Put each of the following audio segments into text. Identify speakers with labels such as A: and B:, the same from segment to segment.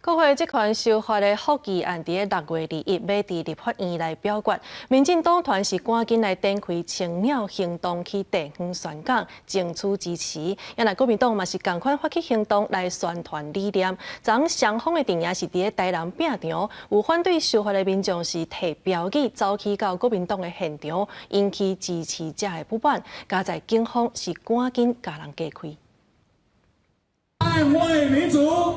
A: 國會職權修法的覆議案，佇6月21欲佇立法院來表決。民進黨團是趕緊來展開青鳥行動，去地方宣講，爭取支持。啊若國民黨嘛是仝款發起行動來宣傳理念。昨雙方的陣營是佇咧台南拚場，有反對修法的民眾是提標語走去到國民黨的現場，引起支持者的不滿。佳哉警方是趕緊共人隔開。
B: 捍衛民主。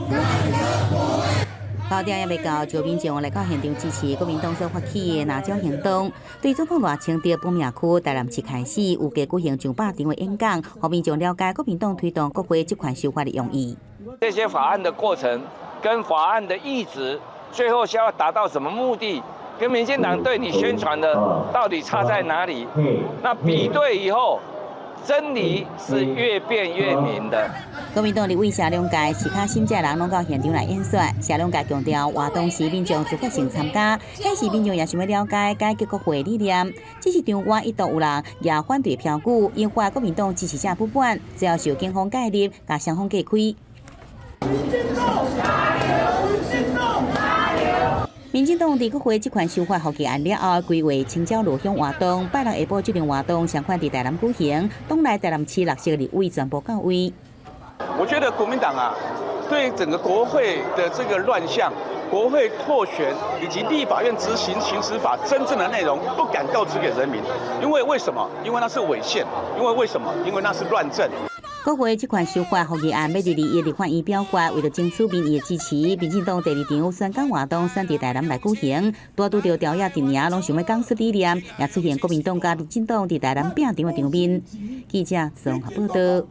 C: 九點猶未到，就民眾來到現場支持國民黨所發起的藍鳥行動。對總統賴清德本命區台南市開始，預計舉行上百場的演講，予民眾了解國民黨推動國會職權修法的用意。
D: 這些法案的過程跟法案的意旨，最後需要達到什麼目的，跟民進黨對你宣傳的到底差在哪裡？那比對以後，真理是越辯越明的。
C: 國民黨立委謝龍介是較審者人攏到現場來演說。謝龍介強調，活動是民眾自發性參加，顯示民眾也想欲了解改革國會理念。只是場外一度有人舉反對標語，引發國民黨支持者不滿，最後受警方介入，共雙方隔開。
B: 民進黨加油！民進黨加油！
C: 民進黨佇國會職權修法覆議案了後，規劃青鳥落鄉活動，拜六下晡這場活動相款佇台南舉行，黨內台南市六席立委全部到位。
E: 我覺得國民黨啊，對整個國會的這個亂象、國會擴權以及立法院執行行使法真正的內容，不敢告知給人民，因為為什麼？因為那是違憲，因為為什麼？因為那是亂政。
C: 國會職權修法覆議案欲佇21立法院表決，為著爭取民意的支持，民進黨第二場宣講活動選佇台南來舉行，拄拄著朝野陣營攏想欲講出理念，也出現國民黨佮民進黨佇台南拚場的場面。記者綜合報道。